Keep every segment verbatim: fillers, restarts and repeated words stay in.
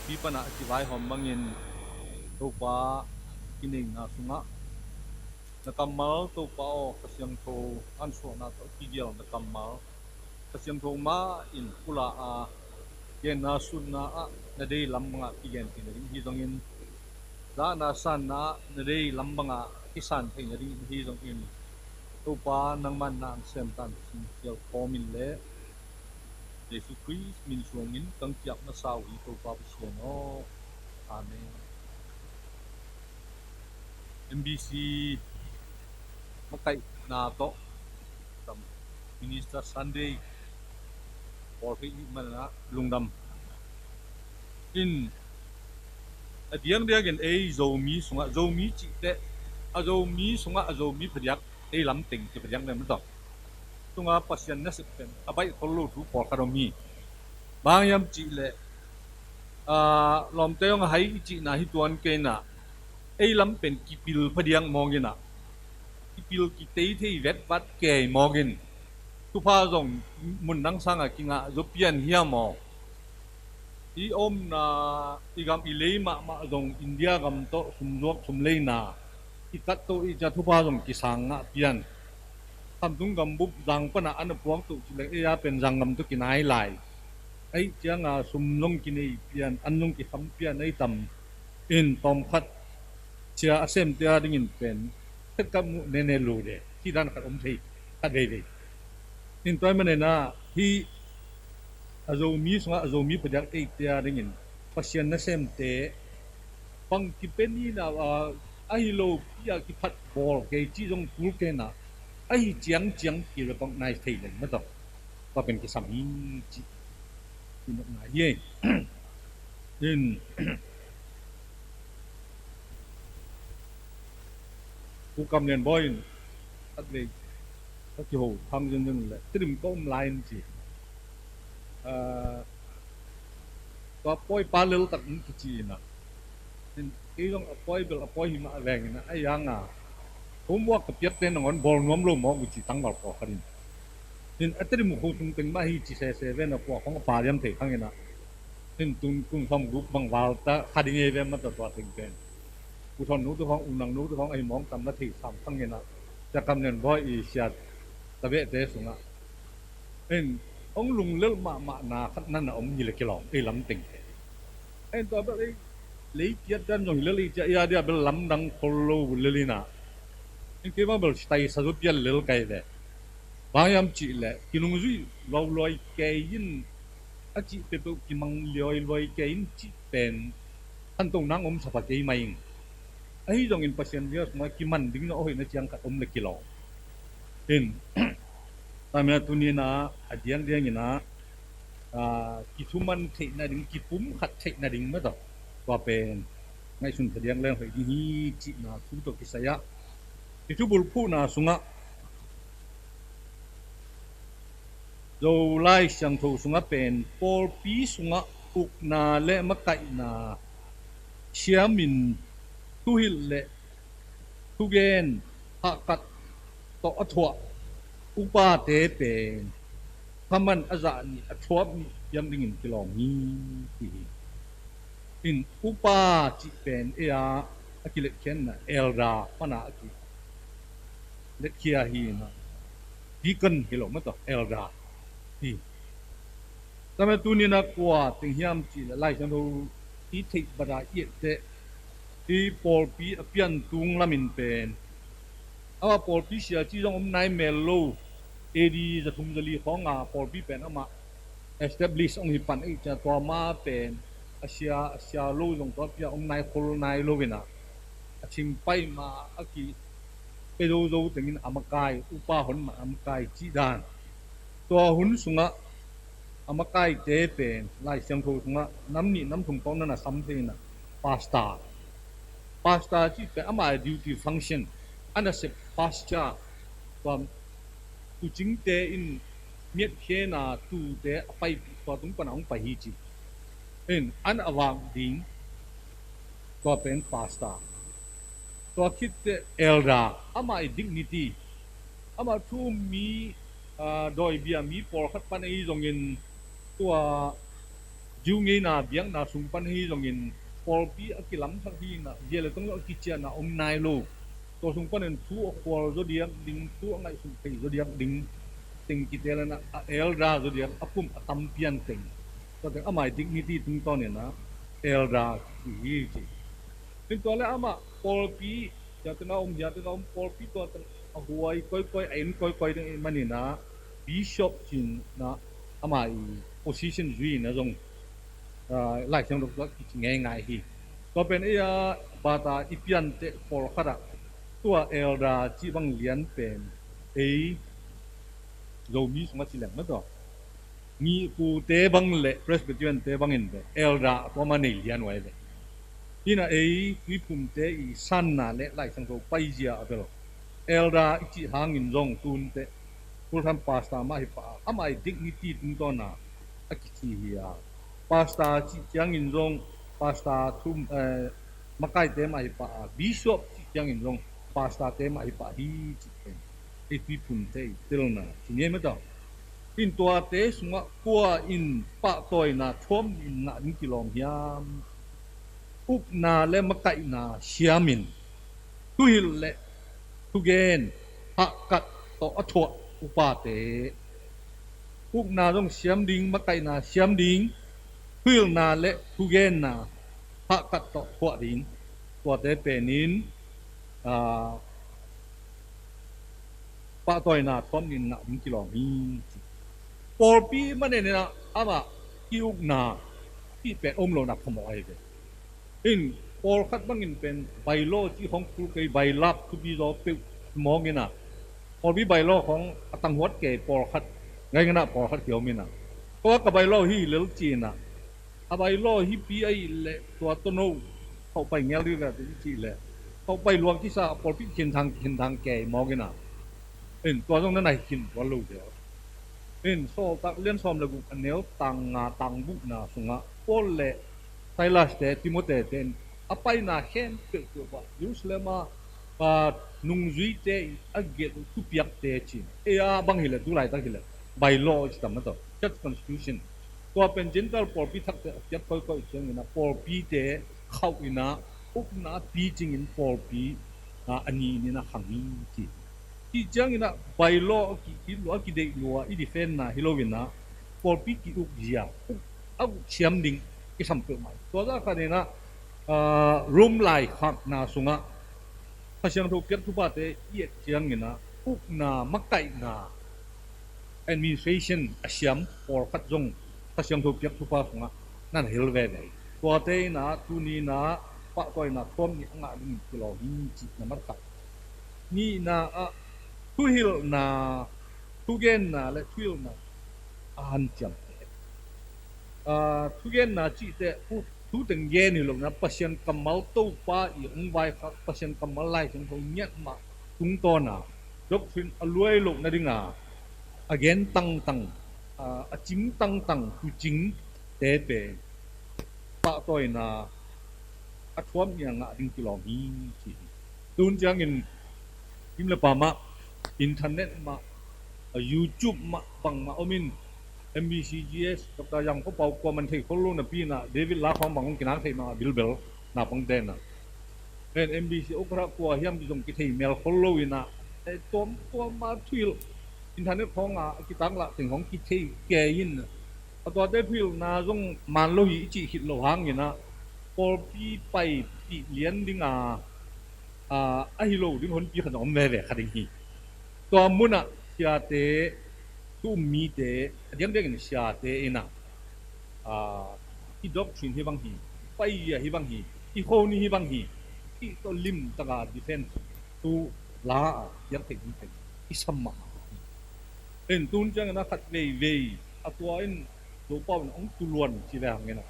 Pi panah a kivaihawm bangin Topa kineina sungah na kammal Topa aw Kha Siangtho ansuahna tawh kigial na kammal Kha Siangtho mah in pula a genna sunna ah na dei lam bangah kigen theih nading hi zongin, zahna sanna ah na dei lam bangah kisan theih nading hi zongin, Topa nangman na ang semtan sing kial kawmin le Jesu Khrist min suangin kang kiap masa uh hi Topa Pasian aw. Amen. M B C makaihna tawh tam Minister Sunday pawl hi manah lungdam in a diangdiangin ei Zomi sungah Zomi cihteh a Zomi sungah a Zomi phadiak ei lamteng ci phadiak nem tawh tunga Pasian nasep pen a baih khol lo thu pawlkhat om hi. Bang hiam cihleh lawmte hong a hai i cihna hi tuan keinah ei lam pen kipil phadiak mawginah kipil kitei thei vetvat kei mawgin thupha zong mun dang sangah kingah zo pian hiam aw? I omna i gam i lei mahmah zong India gam tawh sumzuak sumleina i kat tawh i cia thupha zong kisang ngah pian. Khamtung gambup zang panah an a puak toh cileng ei a pen zang gam tawh kinai lai. Aih cianga sum zong kinei pian, an zong kikham pian ei tam in tawmkhat cia a semte a dingin pen khat khat muh nene lu de. Hih dan khat om thei khat veivei. In tua i manena hih a Zomi sungah a Zomi phadiak eite a dingin Pasian nasemte bang kipen ina ahi lo pia kiphat bawl kei cih zong kul kena ahi ciangciang kirecognize thei leng mataw. Tua pen kisam hi cih kinopna hi ei. In Pu Kam Lian Bawi in khatvei ka kiho thang zenzen le Tedim ka om lai in ci. Tua pawi pa leltak in kici ina. Kei zong a pawi bel a pawi hi mah veng ina a yanga homework ka piakte nangawn bawl nuam lo mawk uh ci tangval pawlkhat in. In a Tedim kho sung teng mah hi ci sese ven a puak hong a pa liam thei khang ina. In tun kum sawm guk bang val ta kha ding ei ve mata tua teng pen. U Thawn nu tu hong, U Nang nu tu hong ahi mawng tam na thei sam khang ina. Cia Kam Lian Bawi i siat tabehte sungah in hong lunglelh mahmahna khat nan a om hi le kilawm ei lam tengte. Ei tua bel ei lei kiat dan zong hi lel ei cia ia dia bel lamdang khol lo lel ina. In kei bang bel taisa zo pian lel kai ve. Bang hiam cih leh kinungzuih lualuai kei in a cih peuhpeuh kimang luailuai kei in cih pen khanto nang om sapa kei mai ing. Ahi zongin Pasian bia sungah kiman ding na aw hoihna ciang khat om le kilawm. In tamina tunina a diangdiang ina kithuman theih nading kipum khat theih nading mataw tua pen ngaihsun phadiak leng hoih ding hi cihna thu tawh kisai ah i thubulphuhna sungah Zolai Siangtho sungah pen pawlpi sungah ukna le makaihna siamin thuhilh le thugen hahkat tawh a thuah upate pen khaman a zah nih a thuap nih piang dingin kilawm hi ti hi. In upa cih pen ei a a kiletkhiatna elder pana a kiletkhia hi ina deacon hi lo mataw elder hi. Tame tunina kua teng hiam cih le Lai Siangtho i theih bada i etteh i pawlpi a pian tung lamin pen ama pawlpi sia ci zong om nai mel lo. A D zathum zali khawnga pawlpi pen amah establish ong hi pan ei cia tua ma pen a sia a sia lo zong tua pia ong nai khol nai lo ina a thingpai ma a ki pe zozo tengin a makai upa hon ma a makai cih dan. Tua hun sungah a makaite pen Lai Siangtho sungah nam nih nam thum kawng nan a sam thei ina pastor. Pastor cih pen ama duty function a nasep pastor tua tucingte in miatkhena tute a paipih tua tung pana hong pai hi ci. In an a vak ding tua pen pastor. Tua khitte elder ama i dignity ama thu mi dawibia mi pawlkhat pan ei zongin tua Jew ngeina biakna sung pan hi zongin pawlpi a kilamsak hi inah, zia le tong zong a kiciahna om nai lo. Tua sung panin thu a khual zaw diak ding, thu a ngaihsut thei zaw diak ding teng kitel inah, a elder zaw diak a pum a tam pian teng, tua teng amah i dignity tungtawn inah elder kici hi ci. Hi tua le amah pawlpi, hiah teng a om, hiah teng a om, pawlpi tua teng a huai koikoi, a en koikoi ding ahih man inah bishop ci inah amah i position zui inah zong Lai Siangtho sungah kici ngeingai hi. Tua pen ei a bata i pianteh pawlkhat ah tua elder cih bang lian pen ei Zomi sungah ci leng mah tua, Ngihpute bang le Presbyterian-te bangin le elder a tuam a nei lian uh ahi ve. Hi inah ei Tuiphumte i sanna le Lai Siangtho paizia a bel elder i cih hangin zong tunteh full time pastor mah hi pah a, amah i dignity tungtawn a a kici hi a, pastor cih ciangin zong pastor thum, eh, makaite mah hi pah a, bishop cih ciangin zong pastor-te mah hi pah hi cih pen ei Tuiphumte i telna ci ngei mah ta. Hi inah tuate sungah kua in pahtawina thuam nih in ngah ding kilawm hiam? Ukna le makaihna siamin, thuhilh le thugen hahkat tawh a thuah upate. Ukna zong siam ding, makaihna siam ding, thuhilhna le thugenna hahkat tawh thuah ding, tuate penin, aa, pahtawina thuam nih in ngah ding kilawm hi. Pawlpi manin inah amah i ukna cih pen om lohna phamawh ahi ve. In pawlkhat bangin pen bylaw cih khong kul kei, bylap thupi zaw peuh mawk inah, pawlpi bylaw khong a tanghuat kei pawlkhat, ngainganah pawlkhat kiom inah, tua ka bylaw hi lel ci inah, a bylaw hi pi ahih leh tua tawh no khauhpai ngel dih ve cih leh khauhpai luang kisa a pawlpi khinthang khinthang kei mawk inah, in tua zong na nai khin tua lo deuh. In Sawltak lian sawm le guk a neu tang nga tang gukna sungah Paul le Silas-te, Timote-te in a paina khempeuh peuhpah Jerusalem ah, ah, nungzuite in a gelh uh thupiakte ci-in, ei a bang hileh tu laitak hileh bylaw ci tam na tawh, church constitution, tua pen Gentile pawlpi thakte a piak koikoi ciangin ah pawlpite khauh in ah ukna picingin pawlpi, ah, a nin in a khang hi ci. Cih ciangin ah bylaw a ki, ki lua, a kideih lua i defend-na hi lo in ah pawlpi ki-ukzia, uk, a uk siam ding kisam peuhmah hi. Tua zah khat in ah, ah, Rome laikhakna sungah Kha Siangtho piak thuphate i et ciangin ah ukna, makaihna, administration a siam pawlkhat zong Kha Siangtho piak thupha sungah na na hilh veve hi. Tuate in ah tuni in ah pahtawina thuam nih a ngah ding kilawm hi cih na mat khat. Nihna ah thuhilhna, thugenna le thuhilhna a hanciam. Ah, thugenna cihte thu, thu teng gen hi lo in ah Pasian kammal, Topa i hong vaikhak Pasian kammal Lai Siangtho ngiat mah tungtawn a doctrine a luai loh nading a a gen tangtang, ah, a cing tangtang thucingte pen pahtawina a thuam nih a ngah ding kilawm hi ci hi. Tun ciangin him le pam ah internet mah, ah, YouTube mah bangmah om in, M B C G S, Doctor Yang Kho Pau kua man thei khol lo napi in ah David La khawng bang hong kinak theih mah a bilbel na pangte in ah, en M B C ukra kua hiam ci zong kithei mel khol lo in ah, eh, tuamtuam a thuhilh internet khawng a kitaklah teng hong kithei kei in ah, a tuate thuhilhna zong man lo hi i cih khit loh hangin ah pawlpi paipih lian ding a, ah, ahi lo ding honpi khat zong om veve kha ding hi. Tua munah siate, thu um mite, a diakdiakin siate in ah, ah, i doctrine hi bang hi, paizia hi bang hi, i khoni hi bang hi, i tawh limtaka defense thu la a diak theih ding pen i sam mah. En tun ciangin ah khat veivei a tua in Zopau in hong tuluan ci ve hangin ah,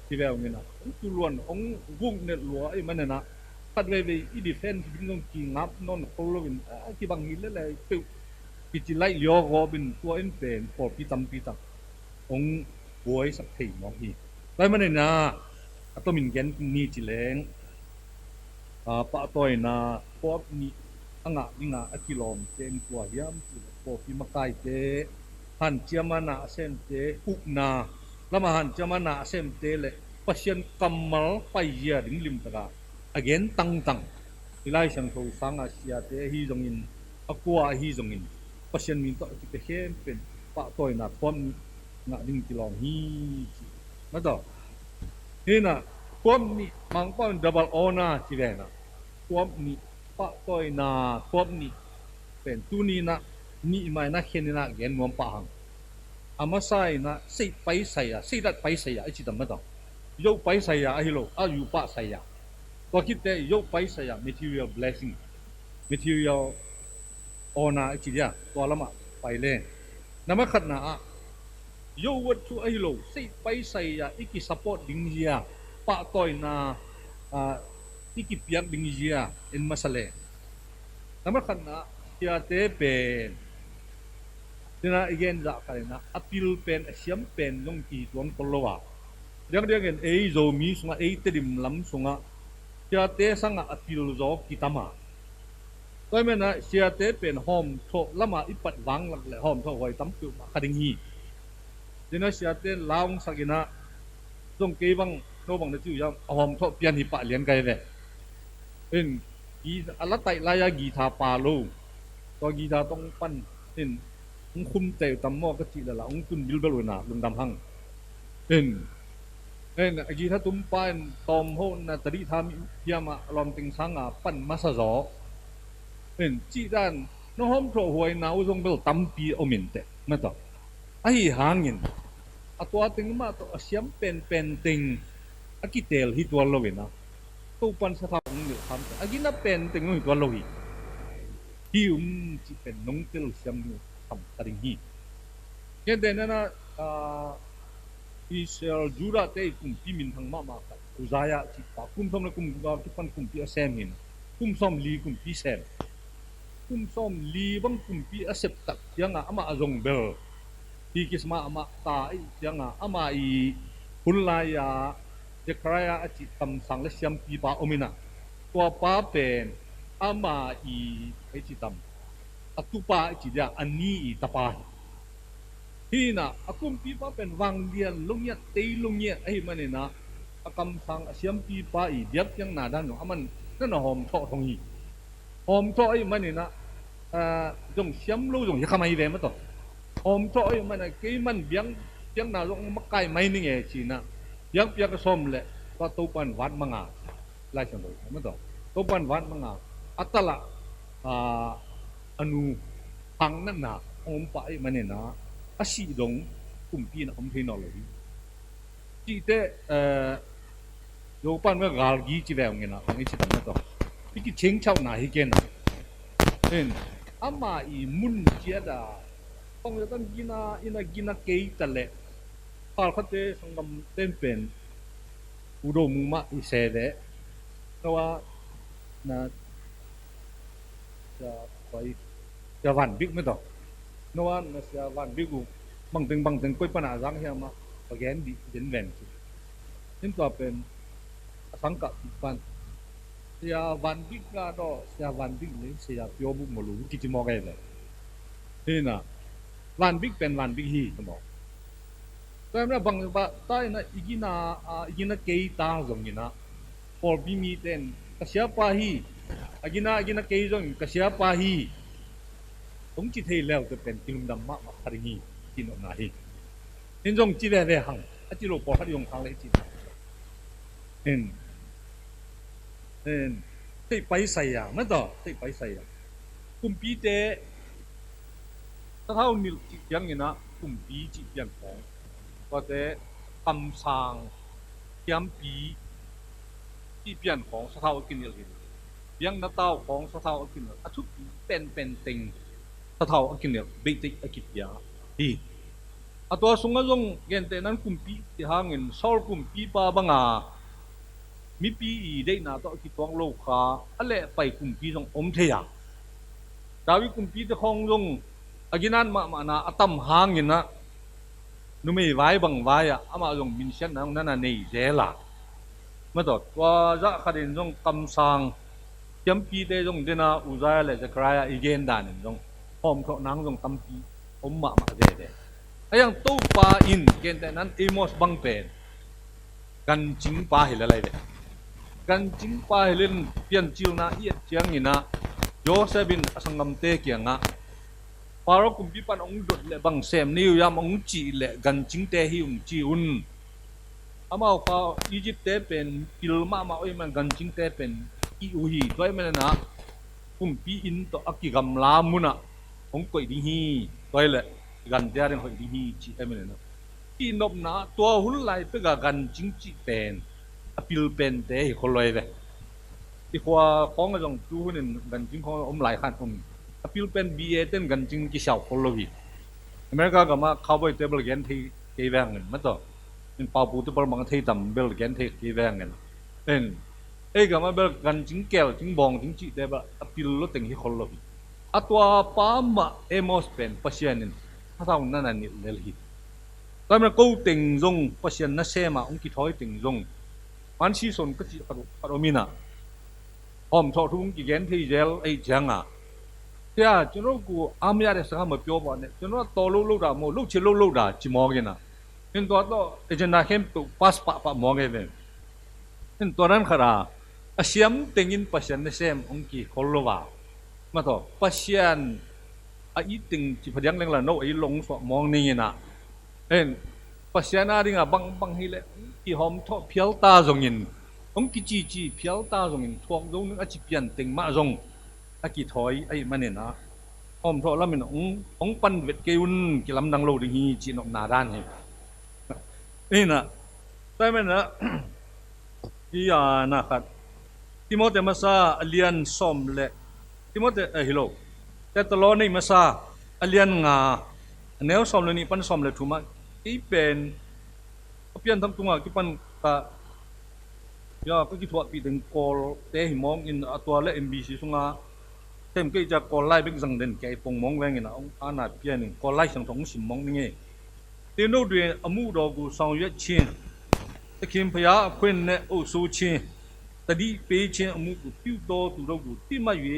ci ve hangin ah hong tuluan, hong vuknelh lua ahih manin ah khat veivei i defense ding zong kingap nawn khol lo in, ah, kibang hi lel ei peuh kici laih liawgawp in tua in pen pawlpi tampi tak hong buaisak thei mawk hi. Tua ahih manin ah a tomin gen ni ci leng, ah, pahtawina thuam nih a ngah ding a a kilawmte in kua hiam cih leh pawlpi makaite, hanciam a na a semte, ukna, lamah hanciam a na a semte le Pasian kammal paizia ding limtaka a gen tangtang. I Lai Siangtho sanga siate ahi zongin, a kua ahi zongin, Pasian min tawh a kipia khempeuh pahtawina thuam nih ngah ding kilawm hi ci. Mataw. Hinah thuam nih, Mangpau in double honor ci venah thuam nih, pahtawina thuam nih pen tuninah nih mainah kheninah gen nuam pah hang. A masa inah seih paisai a, seih dat paisai a i ci tam mataw. Yoh paisai a ahi lo, a yu pah sai a. Tua khitte yoh paisai a material blessing, material honor i ci dia, tua lamah pai le. Nambat khatna ah yoh wat thu ahi lo, seih paisai a i kisupport ding zia, pahtawina ah, i kipiak ding zia en masa le. Nambat khatna ah siate pen, tina i gen zah khaina a pil pen a siam pen zong kituan kol lo a, diakdiakin ei Zomi sungah, ei Tedim lam sungah siate sangah a pil zaw kitama. Tua i menah siate pen hawmthawh lama i pat vanglak le hawmthawh huai tam peuhmah kha ding hi. Tina siate laungsak inah zong kei bang no bang na ci uh hiam, a hawmthawh pian hi pah lian kai ve. In, a la taih lai-a guitar pa lo, tua guitar tawh pan in, hong khum teh tam maw ka cih lala hong tun bilbel uh na lungdam hang. In, in a guitar tumpa in tawm ho na tadih tha mi hiamah a lawmteng sanga pan masa zaw. In, cih dan na hawmthawh huaina uh zong bel tampi om in teh mataw. Ahi hangin a tua teng mah tawh a siam penpen teng a kitel hi tuan lo inah Topan sathau hong nilh kham teh a gina pen teng hi tuan lo hi. Hi um cih pen nong tel siam ding uh tham kha ding hi. Gentehna ah Israel Judah te i kumpi minthang mahmah khat Uzziah cih pa kum sawm le kum kipan kumpi a sem hi. Kum sawm li kumpi sem. Kum sawm li bang kumpi a sep tak ciangah amah a zong bel hi kisma amah ta i ciangah amah i hun lai-a Zechariah a cih kamsang le siampipa om inah, tua pa pen amah i ei ci tam, a tupa i ci dia a ni i tapa hi. Hinah a kumpipa pen vanglian longiat tei longiat ahi maninah a kamsang a siampipa i biakpiakna dan zong aman nana hawmthawh thong hi. Hawmthawh ahi maninah zong siam lo zong hi kha mai ve mataw. Hawmthawh ahi manah kei man biakpiakna zong makai mai ning e cinah biakpiak a sawm leh tua Topan vat manga. Lai Siangtho mataw, Topan vat manga a talah a nu hang natna a om pah ahi maninah a sih dong kumpi inah om thei nawn lo hi. Cihte Topan mah galgi ci ve ung inah ong i ci tam mataw. I kicingchauhna hi kena in ama i mun ciat a pangzatan gina ina gina kei ta leh phalkhate sanggam tenpen udo mumah i se leh Noah na sia Van Bik mataw. Noah na sia Van Bik uh bangteng bangteng koi pana a zang hiamah a gen dih den ven ci. Him tua pen a sangkah pih pan sia Van Bik ga daw sia Van Bik le sia Pio Buk maw lu kici maw gai le. Hinah Van Bik pen Van Bik hi maw. Tua himna bang bah ta inah i gina a i gina kei ta zong inah pawlpi miten ka siapa hi. A gina a gina kei zong ka siapa hi. Hong ci thei leute pen kilungdam mahmah kha ding hi. Kinopna hi. In zong ci veve hang a ci lo pawlkhat i hong khang le i ci in in Tei paisai a mataw, tei paisai a kumpite sathau nilh cih pianginah kumpi cih pian khawng, tuate kamsang, kiampi cih pian khawng sathau a kinilh hi. Biakna tau khawng sathau a kinilh, a thupi penpen teng sathau a kinilh, beitei a kipia hi. A tua sungah zong gentehnan kumpi cih hangin Saul kumpipa banga mipi i deihna tawh a kituak lo kha a lehpai kumpi zong om thei a, David kumpite khawng zong a ginat mahmahna a tam hanginah numei vai bang vai-ah amah zong minsiatna zong nana nei zel a. Mataw, tua zah khatin zong kamsang kiampite zong dena Uzziah le Zechariah i gen danin zong hawmthawh nang zong tampi om mahmah veve. Ahi zong Topa in gentehna in Amos bang pen gancingpa hi lel lai ve. Gancingpa hi lel in Piancilna i et ciangin ah Joseph in a sanggamte kiangah Pharaoh kumpipa in hong dot leh bang sem na hi uh hiam hong cih leh gancingte hi ung ci un. Amau pa Egypt-te pen pil mahmah uh ahih man gancingte pen ih uh hi. Tua ahih manin ah kumpi inn tawh a kigamla munah hong koih ding hi. Tua ahih leh gante a ding hoih ding hi cih ahih manin ah, cihnopna ah tua hun lai pek a gancing cih pen a pil pente hi khol lo hi ve. I khua khawng ah zong tu hun in gancing khawng a om lai khat om. A pil pen B A ten gancing kisiau khol lo hi. America gam ah cowboy-te bel gen thei kei veng in, mataw. In paupu-te bel bang thei tam bel gen thei kei veng in. In, ei gam ah bel gancing, kelcing, bawngcing cihte bel a pil lo teng hi khol lo hi. A tua pa mah Amos pen Pasian in a thauna na nilh lel hi. Tua ahih man ko teng zong Pasian nasem ah hong kithawi teng zong, man season ka cih khat, khat om in ah, hawmthawh thu hong kigen thei zel ahih ciang ah, sia, ကျွန်တော်တို့ကို အားမရတဲ့ စကားမပြောပါနဲ့၊ ကျွန်တော်တို့ တော်လို့လုပ်တာမဟုတ်၊ လုပ်ချင်လို့လုပ်တာ ci mawk in ah, in tua tawh agenda khempeuh pass pahpah mawk hi ve. In tua dan khat ah a siam teng in Pasian nasem hong kikhol lo a, mataw, Pasian a it teng ci phadiak leng la no a it lo hong suah mawk ning in ah, in Pasian a ding a bangbang hi leh hong kihawmthawh phial ta zongin, hong kicici phial ta zongin, thuak zo ning a ci pian teng mah zong a kithawi ahih manin ah, hawmthawh lam in hong, hong pan vet kei un, kilamdang lo ding hi cihnopna dan hi. In ah, tua ahih manin ah, hi a na khat, Timothy masa a lian sawm le, Timothy, eh, hi lo, Thessaloni masa a lian nga, a neu sawm le nih pan sawm le thum ah, kei pen a pianthak tungah kipan ka, ya, ka kithuahpih teng Kawlte hi mawk in, a tua le M B C sungah sem kei ciang Kawl lai bek zang den kei pong mawk veng in ah, hong ana pian in Kawl Lai Siangtho hong sim mawk ning e. သင်တို့တွင် အမှုတော်ကို ဆောင်ရွက်ခြင်း၊ သခင်ဘုရား အခွင့်နှင့် အုပ်စိုးခြင်း၊ သတိပေးခြင်း အမှုကို ပြုသောသူတို့ကို သိမှတ်၍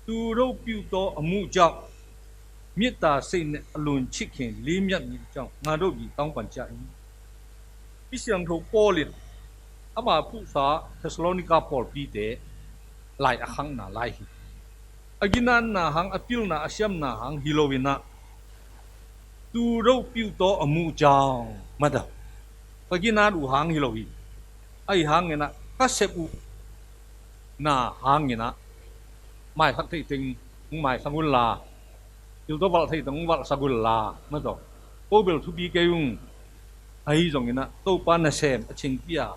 သူတို့ပြုသော အမှုကြောင့် မေတ္တာစိတ်နှင့် အလွန်ချစ်ခင် လေးမြတ်မည်အကြောင်း ငါတို့သည် တောင်းပန်ကြ၏။ Misiangtho Paul in ama phuhsa Thessalonika pawlpite lai a khangna lai hi. A ginatna hang, a pilna, a siamna hang hi lo in ah, သူတို့ပြုသောအမှုကြောင့် mataw, ka ginat uh hang hi lo hi. Ahi hangin ah ka sep uh na hangin ah, maisak theih teng hong maisak un la, thil tawh valh theih teng hong valhsak un la, mataw, ko bel thupi kei ung. Ahi zongin ah Topa nasem a cingpi a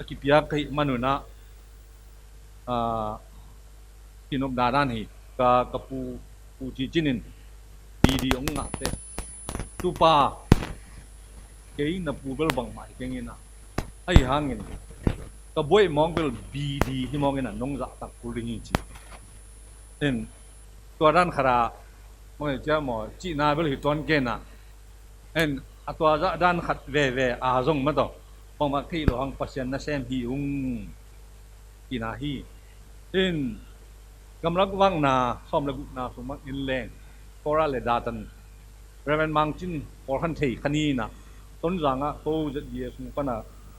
a kipiak ka hih man un ah, ah, kinopna dan hi. Ka, ka pu, Pu Ci Cin in B D hong ngah teh, Tupa, kei na pu bel bangmah hi keng in ah, ahi hangin ka buaih mawk bel B D hi mawk in ah, nong zahtak kul ding hi ci. In, tua dan khat ah, mawk hi ciah maw, cihna bel hi tuan kei in ah, in, a tua zah dan khat veve a zong mataw, bangmah theih loh hang Pasian nasem hi ung, cihna hi. In, gamlak vakna sawm le gukna sung bang in leng, Kora le Datan, Reverend Mang Cin, pawlkhan thei kha ni in ah, Tonzang ah ko Z B A sung pan a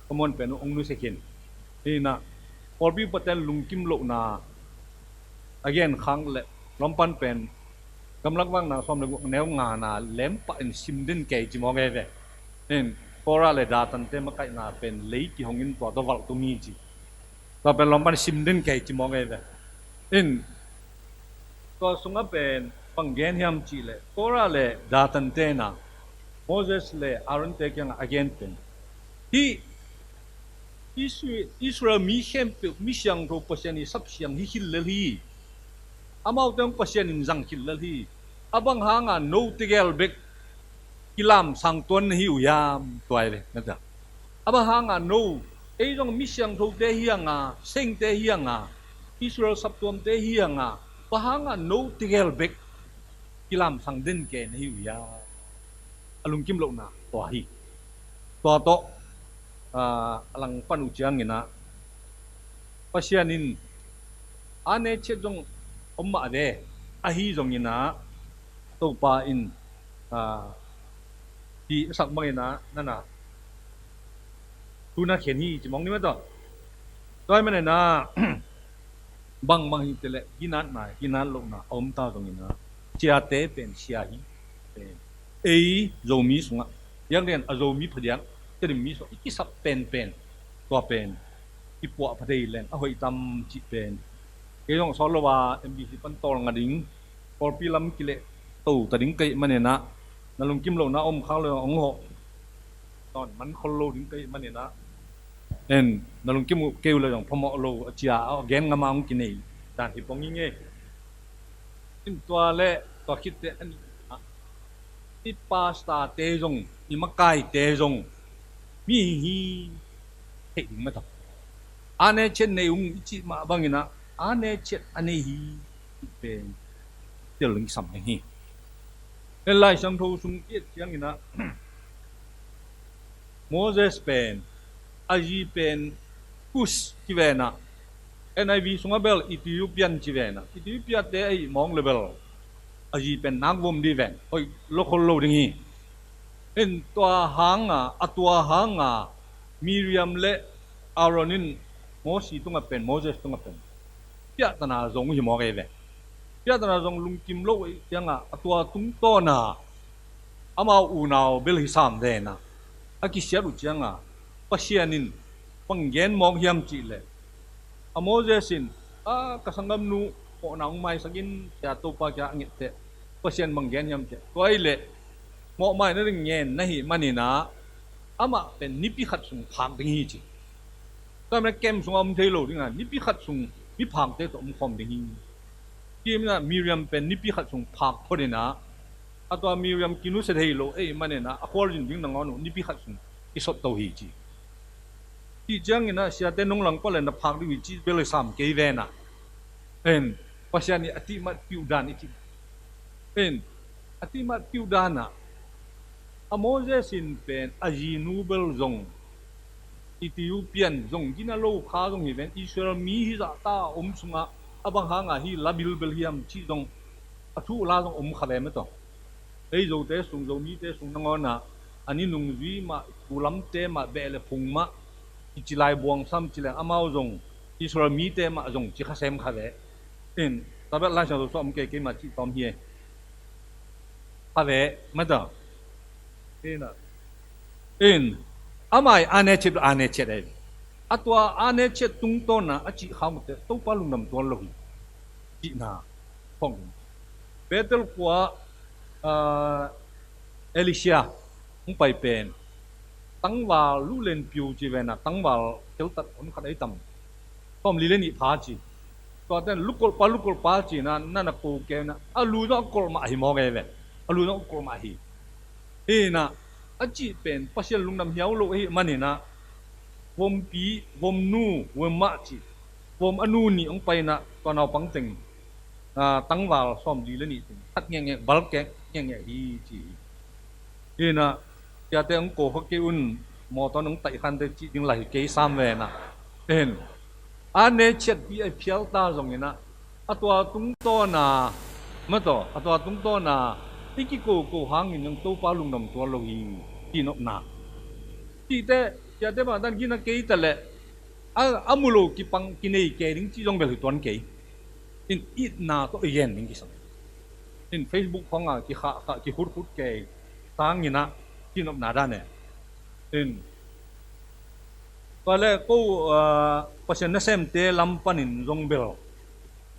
ka muan pen uh hong nusia khin. Hi in ah, pawlpi upate lungkim lohna a gen khak leh, lawmpan pen gamlak vakna sawm le guk, neu ngana lempah in sim den kei ci mawk e ve. In, Kora le Datante makaihna pen lei kihong in tua tawh valh tung hi ci. Tua pen lawmpan sim den kei ci mawk e ve. In, tua sungah pen bang gen hiam cih leh, Kora le Datante in ah Moses le Aaronte kiangah a gen pen, hih Isra-, Israel mi khempeuh mi siangtho Pasian i sapsiang hi khit lel hi. Amaute hong Pasian in zang khit lel hi. A bang hanga no tegel bek kilamsang tuan na hi uh hiam, tua hi ve, na ta. A bang hanga no, ei zong mi siangthote hi hanga, sengte hi hanga, Israel saptuamte hi hanga, bang hanga no tegel bek kilamsang den kei na hi uh hiam? A lungkim lohna tua hi. Tua tawh, ah, a langpan uh ciangin ah, Pasian in a ne ciat zong om mah ve, ahi zongin ah, Topa in, ah, Hi a sak bangin ah nana tuna khen hi ci mawng ni mah tawh. Tua hi manin ah bangmah hi te leh ginatna ginat lohna a om ta zongin ah ciate pen sia hi. Ei Zomi sungah, biakdian a Zomi phadiak, Tedim mi sungah i kisap penpen tua pen i puah pha thei leng a hoih tam cih pen kei zong sawt lo a M B C pan tawlnga ding, pawlpi lam kileh to ta ding ka hih manin ah na lungkim lohna om khak lo hong hawh. Tawn man khol lo ding ka hih manin ah, en, na lungkim uh kei uh le zong phamawh lo a cia a gen ngam a hong kinei dan hi pong hi ngei. In tua le tua khitte a nih ah i pastor-te zong, i makaite zong mi hi theih ding mah tawh. A ne ciat nei ung i cih mah bangin ah a ne ciat a nei hi cih pen tel ding kisam ding hi. En, Lai Siangtho sung i et ciangin ah Moses pen a zi pen Kush ci ven ah, N I V sungah bel Ethiopian ci ven ah, Ethiopia-te ahih mawng le bel a zi pen nak vom dih ven, hoih lo khol lo ding hi. En, tua hanga, a tua hanga Miriam le Aaron in Mosi tungah pen, Moses tungah pen piahtana zong hi mawk ei ve. Piahtana zong lungkim lo ei ciangah a tua tungtawna amau unau bel hi sam ven ah a kisiat uh ciangah Pasian in bang gen mawk hiam cih leh, a Moses in, a, ka sanggamnu mawhna hong maisak in, cia Topa kiang a nget teh Pasian bang gen hiam cih leh, tua hi leh mawhmai na ding ngen na hih manin ah amah pen nipi khat sung phak ding hi ci. Tua manin kem sungah om thei lo ding a, nipi khat sung miphakte tawh om khawm ding hi. Tua manin ah Miriam pen nipi khat sung phak phot in ah, a tua Miriam kinusia thei lo ei manin ah a khualzin ding nangawn uh nipi khat sung kisot to hi ci. Cih ciangin ah siate nong langpah le na phak ding uh hi cih bel sam kei ven ah, en, Pasian ii a tihmat piuh dan i cih, en, a tihmat piuh dan ah a Moses in pen a zinu bel zong Ethiopian zong gina lo kha zong hi ven, Israel mi hi zahta a om sungah a bang hanga hi la bilbel hiam cih zong a thu la zong om kha ve mah tawh. Ei Zote sung, Zomite sung nangawn ah a ni nungzui mah, thu lamte mah, beh le phung mah, i ci lai buangsam ci leng amau zong Israel mite mah zong ci kha sem kha ve. In, tabel Lai Siangtho sung om kei, keimah cih tawm hi e. Kha ve mah tawh. In, amah ii a ne ciat, a ne ciat ei. A tua a ne ciat tungtawna a cih khak uh teh Topa lungdam tuan lo hi cihna khong. Bethel khua, ah, Elisha hong pai pen tangval luh lenpiu ci ven ah, tangval keltat hon khat ei tam, sawmli le nih pha ci. Tuate in lukolpa, lukolpa ci-in ah na na ko kei in ah, a lu zong a kolh mah hi mawk ei ve. A lu zong a kolh mah hi. Hi in ah, a cih pen Pasian lungdam hiau lo ahih manin ah, vompi, vomnu, vomah ci, vom a nu nih hong pai in ah, tua naupang teng, ah, tangval sawmli le nih teng khat ngekngek, bal kek ngekngek hi ci hi. Hi in ah, ciate hong ko kha kei un, mawtaw in hong taih khan teh cih ding lai hi kei sam ve in ah. Hi in, a ne ciat pi a phial ta zongin ah, a tua tungtawna, mah tawh, a tua tungtawna i kikoko hangin zong Topa lungdam tuan lo hi, ci nopna. Cihte, ciate bang dan gina kei ta leh, a, a mu lo kipang kinei kei ding cih zong bel hi tuan kei. In, itna tawh i gen ding kisam. In, Facebook khawngah kikhahkhah, kikhutkhut kei sangin ah ci nopna dan e. In, tua leh ko, ah, Pasian nasemte lam panin zong bel,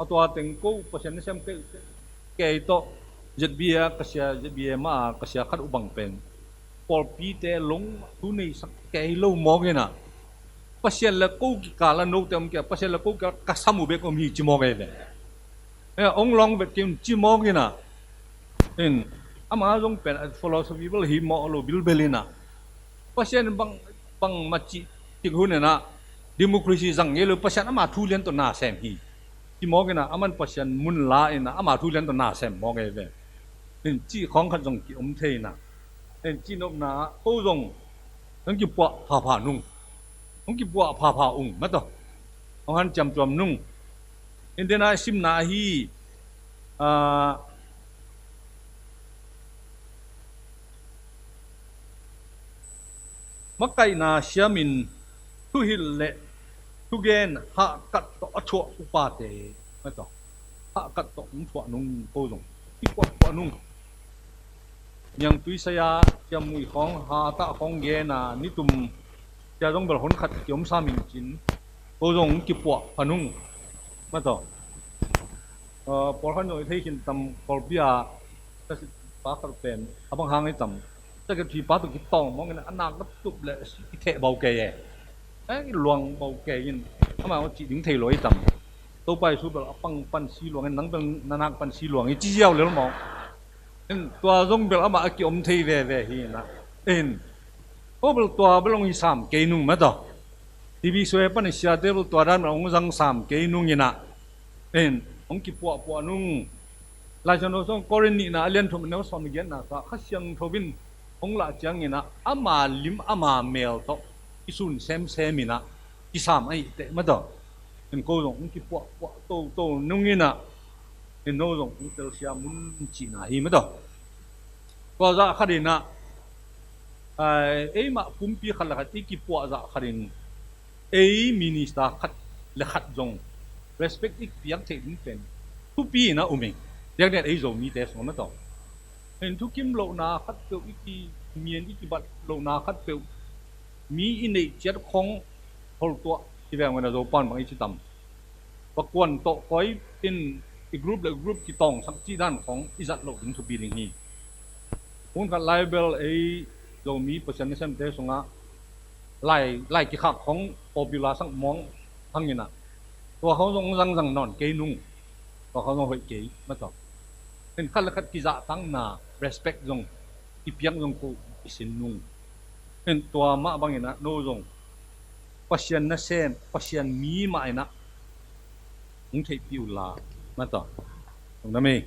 a tua teng ko Pasian nasem kei, kei tawh Z B A ka sia, Z B A mah a ka sia khat uh bang pen pawlpite long thu neisak kei lo mawk in ah, Pasian le ko kikal ah note om kei a, Pasian le ko kikal ah ka sam uh bek om hi ci mawk ei ve. Eh, hong long vet kei un ci mawk in ah. In, ama zong pen a philosophy bel hi mawk lo bilbel in ah, Pasian bang, bangmah cih tik hun in ah, democracy zang ngei lo, Pasian ama thu lian tawh na sem hi ci mawk in ah, aman Pasian mun la in ah, ama thu lian tawh na sem mawk ei ve. In, cih khawng khat zong ki om thei in ah. In, cih nopna ah ko zong hong kipuah phapha nung, hong kipuah phapha ung, mah tawh, hong hanciam tuam nung. In, dena simna ahi, ah, Makaihna siamin thuhilh le thugen hahkat tawh a thuah upate, mataw, hahkat tawh hong thuah nung. Ko zong kipuahpuah nung. Niangtui saya ciammui khawng, hatah khawng gena nitum cia zong bel honkhat kiom sam in cin, ko zong hong kipuahpha nung. Mataw, pawlkhat zong i thei khin tam, Kawlpi a, pa khat pen a bang hang i tam, secretary pa tawh kitawng mawngin a nak a tup le i theh bau kei e. I luang bau kei in, amah cih ding thei lo i tam. Topa Jesu bel a pang pan si luang in, nang bel na nak pan si luang i ci ziau lel mawng. In tua zong bel amah a kiom thei veve hi na. In ko bel tua bel hong hi sam kei nung, mataw. TV soi pan i siate bel tua dan bel hong zang sam kei nung ina. In hong kipuahpuah nung. Laisiangtho sung Korin nihna a lian thum a neu sawm le giatna sua, Kha Siangtho in hong lah ciangin ah ama lim ama mel tawh i sun semsem in ah kisam ahih teh, mataw. In ko zong hong kipuahpuah toto nung in ah, in no zong hong telsiam un cihna hi, mataw. Tua zah khat in ah, ai, eimah pumpi khat le khat i kipuah zah khat in ei minister khat le khat zong respect i piak theih ding pen thupi in a um hi. Diakdiak ei Zomite sungah, mataw. In thukim lohna khatpeuh, i kimian i kibat lohna khatpeuh, mi i neih ciat khawng holtuah hi veng ven a, Zopan bang i ci tam. Pakuan tawh koi in i group le group kitawngsak cih dan khawng i zat loh ding thupi ding hi. Hun khat lai bel ei Zomi Pasian nasemte sungah lai, lai kikhak khawng popular sak mawng hang in ah, tua khawng zong zangzang nawn kei nung. Tua khawng zong hoih kei, mataw. In khat le khat kizahtakna, respect zong i piak zong ko i sin nung. In tua mah bangin ah no zong Pasian nasem, Pasian mi mah in ah hong theihpih unla, mataw. Hong na mei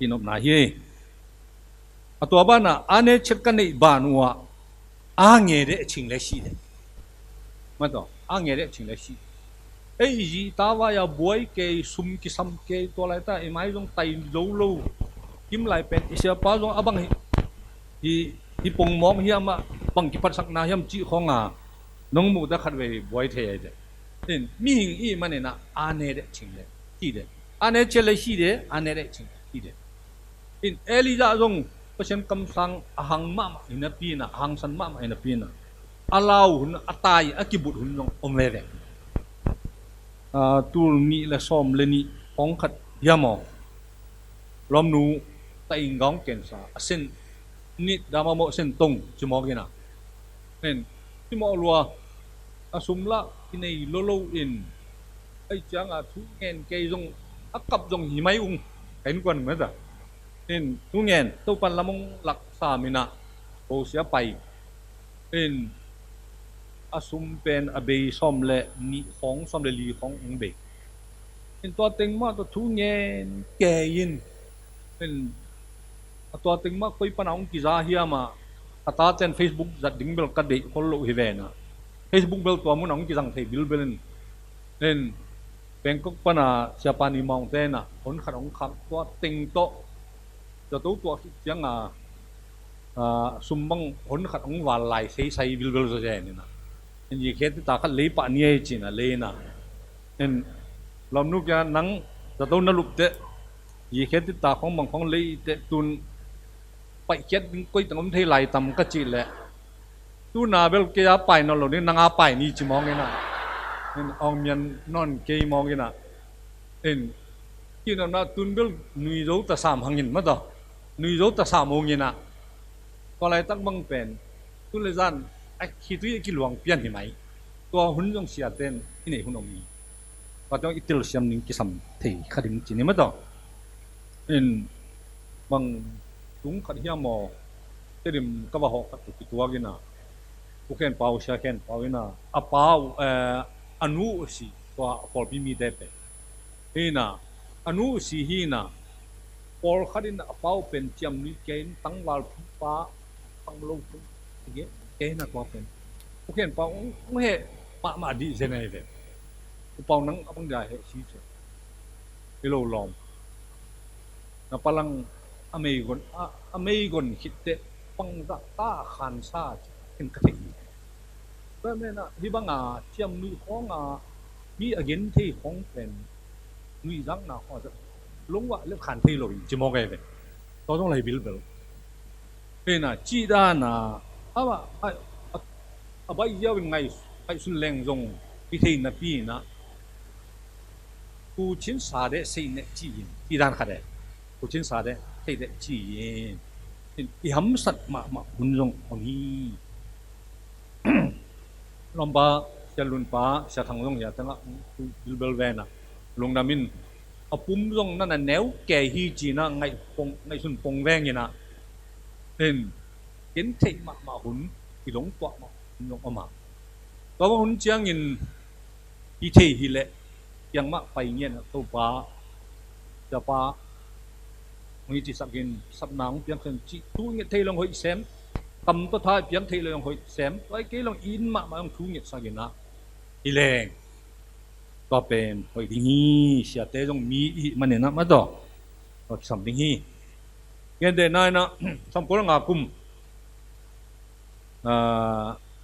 kinopna hi. A tua banah a ne chet ka neih ban uh ah a nge deh ching le sih deh, mataw, a nge deh ching le sih. Ei i zi ta vai a buai kei, sum kisam kei, tua laita i mai zong tai zo lo. Kim lai pen i siapa zong a bang hi, hi, hi pong mawk hiam ah bang kipatsakna hiam cih khawng a nong muh ta khat vei buai thei ai deh. In mihing i hih manin ah a ne deh ching deh, sih deh. A ne chet le sih deh, a ne deh ching deh, sih deh. In Elijah zong Pasian kamsang a hang mahmah hi napi in ah, a hangsan mahmah hi napi in ah, a lau hun, a tai a kibut hun zong om veve. Tul nih le sawm le nih hong khat hiam aw, lawmnu ta ing gaung kensa a sen nit dama mawh sen tong ci mawk in ah, en, ci mawh lua, a sum lah i nei lolo in, ei cianga thu ngen kei zong a kap zong hi mai ung, ka innkuan mata. In thu ngen, Topan lam hong lak sam in ah, ko sia pai. In a sum pen a bei sawm le nih khawng, sawm le li khawng hong bei. In tua teng mah tawh thu ngen kei in, in a tua teng mah koi pana hong kiza hiam ah, ka taten Facebook zat ding bel ka deih khol loh hi ven ah, Facebook bel tua mun ah hong kizang thei bilbel in, in Bangkok pana siapa ni maungte in ah hon khat hong khak, tua teng tawh zato tuah khit cianga, ah, sum bang hon khat hong val lai seisai bilbel zaw zen in ah, in yi khe tita khat lei pah ni ei ci in ah lei in ah, in lawmnu kia nang zato na lup teh, yi khe tita khawng bang khawng lei teh, tun paihkhiat ding koi teng om thei lai tam ka cih leh, tuna bel kei a pai nawn lo ding, nang a pai ni ci mawng in ah, in awng mian nawn kei mawng in ah, in kinopna tun bel nuizo ta sam hangin mataw, nuizo ta sam ung in ah, tua laitak bang pen tu le zan a khitui a kiluang pian hi mai. Tua hun zong siaten i nei hun om hi. Tua teng i telsiam ding kisam thei kha ding ci ni mataw. In bang tung khat hiam aw, Tedim ka va hawh khat uh kituak in ah, U Khen Pau, Sia Khen Pau in ah, a pau, eh, a nu uh si, tua a pawlpi mite pen hi in ah, a nu uh si hi in ah, pawlkhat in a pau pen ciam ni kei in, tangval phung pa, tang lo phung, kei in ah tua pen U Khen Pau hong heh mahmah dih zen ai ve. U Pau, nang a bang dia heh si ci. I lo lawm. Na palang a meigon, a, a meigon khit teh, bangzah ta a khansa ci in ka thei hi. Tua menah hih banga ciamnuih khawnga mi a gen thei khawng pen nuihzakna khawnga lungvah let khan thei lo hi ci mawk ei ve. Tua zong lai bilbel hena cih dana a, a, a, a baih ziau in ngai, ngaihsun leng zong hi thei napi inah kucin sa deh sei neh ci in cih dan khat eh kucin sa deh sei deh ci in i hamsat mahmah hun zong om hi. Lawmpa Sia Lunpa Sia Thang zong hia tengah bilbel vena lungdam in a pum zong nana neu kei hi cinah ngaihpong ngaihsun pong venginah in ken theih mahmah hun i dong tuah mah hun zong om a tua bang hun ciangin hi thei hileh piangmah pai ngian a Topa Siapa hong hi cisakin sapna hong piangsak in cih thu nget thei long hoih sem kam tawh tha i piang thei long hoih sem tua i kei long i in mahmah hong thu ngetsak inah hi leng tua pen hoih ding hi. Siate zong mi ihih maninah mataw tua kisam ding hi. Gentehna inah samkol nga kum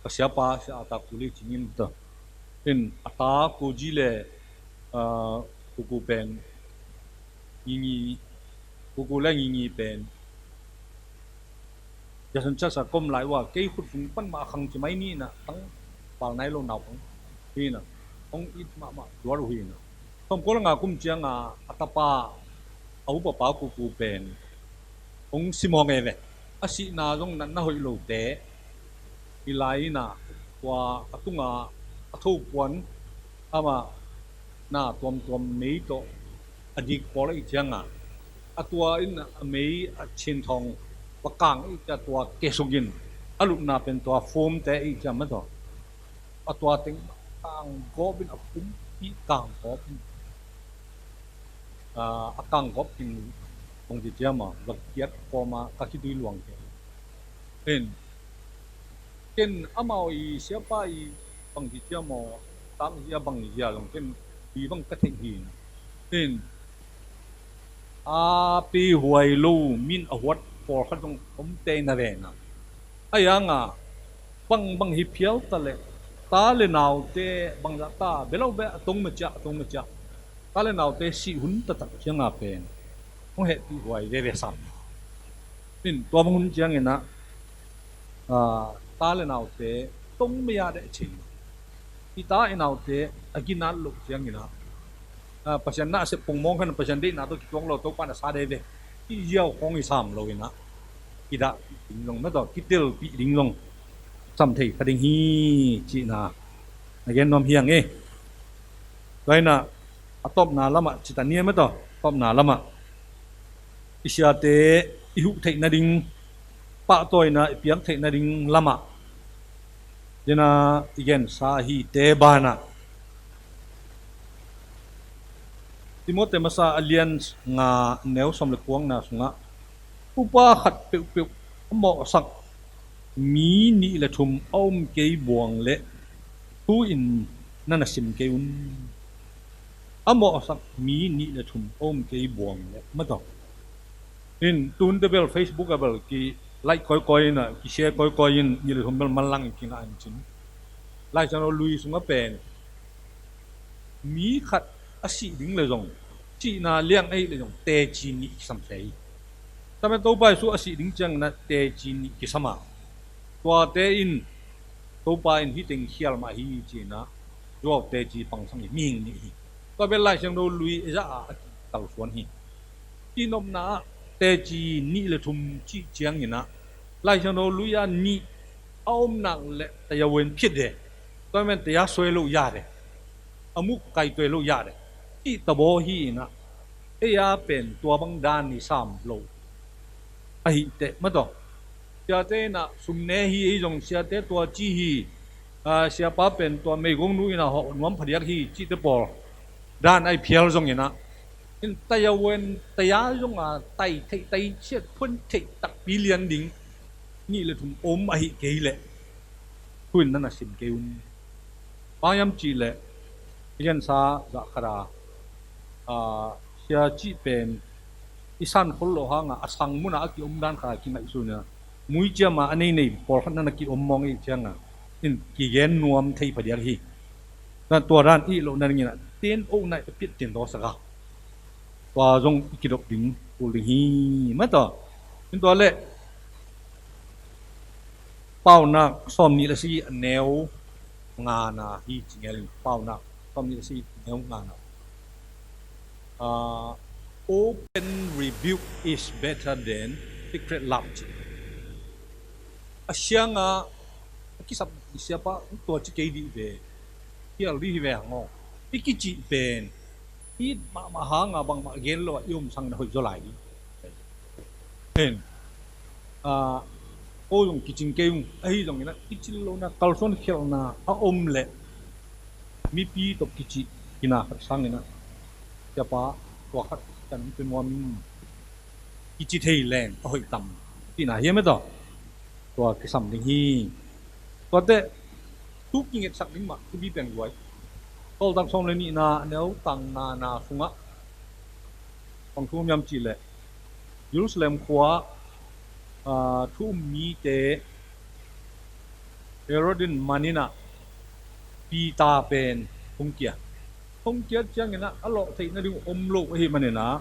ka siapa sia a tak tuli cingin ta in a ta kuji le kuku pen ngingi kuku le ngingi pen jasan chasa kom lai ua kei khut sung pan mah a khang ci mai ni inah tang pal nai lo naupang hi inah hong it mahmah duar uh hi inah samkol nga kum cianga a tapa a upapa kuku pen hong simawh ngei ve. A sihna zong natna hoih lote i lai inah tua a tunga a thopuan amah na tuamtuam mei tawh a dik pawl ahi cianga a tua in a mei a chinthawng va kang ahi cia tua kesukin a lutna pen tua fumte ahi cia mataw a tua teng kang gawp in a pumpi kang gawp in a kang gawp in bangci ciama va kiat kawma ka khitui luang ke in ken amau i siapa i bangci ciama tang zia bang zia long ken i bang ka theih hi in a pi huai lo min a huat pawlkhat zong om tei na vena a yanga bang bang hi phial ta le ta le naute bangzah ta belo be a tong maciah a tong maciah ta le naute sih hun taktak cianga pen hong hehpih huai veve sam in tua bang hun cianginah ta le naute tong maya deh cin i ta i naute a ginat loh cianginah Pasian na a sep pongmawng khan Pasian deihna tawh kituang lo Topa na sa dei ve i ziau khawng i sam lo inah i dah ding zong na tawh kitelpih ding zong sam thei kha ding hi cihna a gen nuam hiang e. Tua inah a tawpna lamah cita ni a mataw tawpna lamah i siate i huh theih nading pahtawina i piak theih nading lamah dena i gensa ahite banah Timote masa a lian nga neu sawm le kuangna sungah upa khat peuhpeuh a mawhsak mi nih le thum a om kei buang le thu in na na sim kei un. A mawhsak mi nih le thum a om kei buang le mataw in tunte bel Facebook a bel ki like kawikawi in a ki share kawikawi in nih le thum bel manlang in kingah in cin Laisiangtho lui sungah pen mi khat a sih ding le zong sihna liang ahih le zong teci nih kisam thei. Tamen Topa Jesu a sih ding ciangin a teci nih kisam a tuate in Topa in hih teng khial mah hi ci-in a zuau teci pangsang hi mihing nih hi. Tua bel Laisiangtho lui zah a a kikalsuan hi. Cihnopna ah teci nih le thum cih ciangin a Laisiangtho lui a nih a om nak le taya wen phit de. Tua men taya suai lo ya de. A muk kai tuai lo ya de. Cih tabaw hi in a ei a pen tua bang dan i sam lo. Ahih teh mataw siate in a sum ne hi ei zong siate tua ci hi. Siapa pen tua meigong nu in a hawh nuam phadiak hi cihte pawl dan ai phial zong in a in taya wen taya zong a tai theih tai siat phun theih takpi lian ding nih le thum om ahih kei leh thu in na na sim kei un. Bang hiam cih leh i gensa zah khat a sia cih pen i san khol loh hanga a sang muna a ki om dan khat a ki ngaihsun a muiciam a a nei nei pawlkhat na na ki-om mawng ei cianga in kigen nuam thei phadiak hi. Na tua dan i loh na dingin a ten oh na a piat ten dawsak a tua zong i kidop ding kul ding hi. Mataw in tua le Paunak sawm nih le si a neu ngana hi ci ngelin. Paunak sawm nih le si a neu ngana. Uh, open rebuke is better than secret love ci. A sianga a kisap siapa tua ci kei dih ve. Hial dih hi ve hangaw i kicih pen hi mahmah hanga bangmah gen lo a i om sangin a hoih zaw lai hi. Hen. Ko zong kicing kei ung ahi zongin a i cil lohna kalsuan khialhna a om leh mipi tawh kicih kina khat sangin a siapa tua khat kan pe muam in kici thei leng a hoih tam tina hiam e taw tua kisam ding hi. Tuate thu kingetsak ding mah thupi pen guai. Tawltak sawm le nihna a neu tang ngana sungah bang thu miam cih leh Jerusalem khua thu um mite Herod in maninah Peter pen hong kia. Hong kia cianginah a lawh theih nading om lo ahi maninah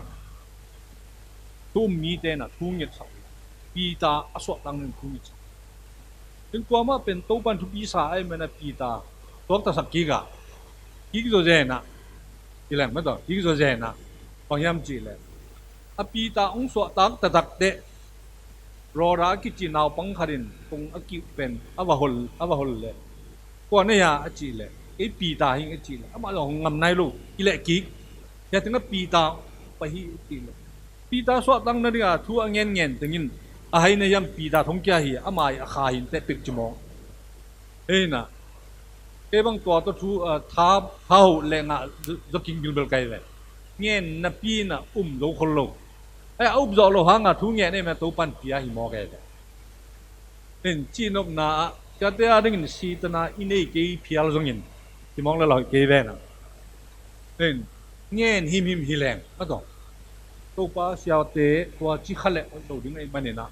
thu um mite inah thu ngetsak. Peter a suahtak nading thu ngetsak. Tua mah pen Topan thupi sa ahi maninah Peter tuaktasak kik ah kik zawzenah i leng mataw kik zawzenah bang hiam cih leh a Peter hong suahtak taktak teh Roda a kici naupang khat in kong a kiuh pen a va hol a va hol leh kua na hia a cih leh kei Peter hing a cih leh amah zong hong ngam nai lo i leh kik. Hia tengah Peter pai hi a cih leh Peter suahtak nadinga thu a ngen ngen tengin a hai na hiam Peter thong kia hi a mai a kha hin teh pek ci mawng. Hei na kei bang tua tawh thu tha hau leh ngah zaw king bilbel kai ve. Ngen napi na um zo khol lo. Ai a up zawh lo hanga thu ngen ei mah Topan pia hi mawk ei ve. Hin cihnopna ah siate a dingin sitana i nei kei phial zongin hi mawk le la hoih kei ve na. Hin ngen himhim hi leng a tawh Topa siate tua ci kha leh hoih lo ding ei maninah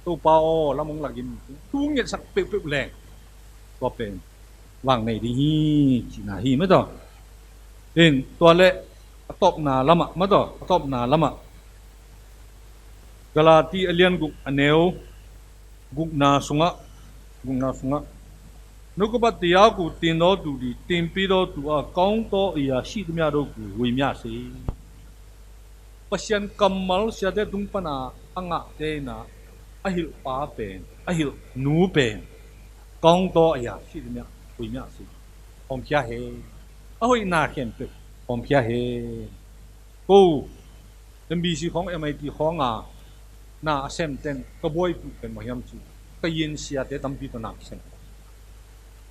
Topa aw lam hong lakin thu ngetsak peuhpeuh leng tua pen vang nei ding hi cihna hi mataw. Hin tua le a tawpna lamah mataw a tawpna lamah Galati a lian guk a neu gukna sungah gukna sungah no ka bat tiak uh tin daw tu di tinpi daw tu a kong taw i a sih tu mia daw ku hui mia si. Pasian kammal siate tung pana a ngahte inah a hilhpa pen a hilh nu pen kong taw a hia si mia hui mia si. Hong khia he a hoihna khempeuh hong khia he. Ko M B C khawng M I T khawng a na a semten ka buaipuh pen mah hiam ci ka yin siate tampi tawh na kisem.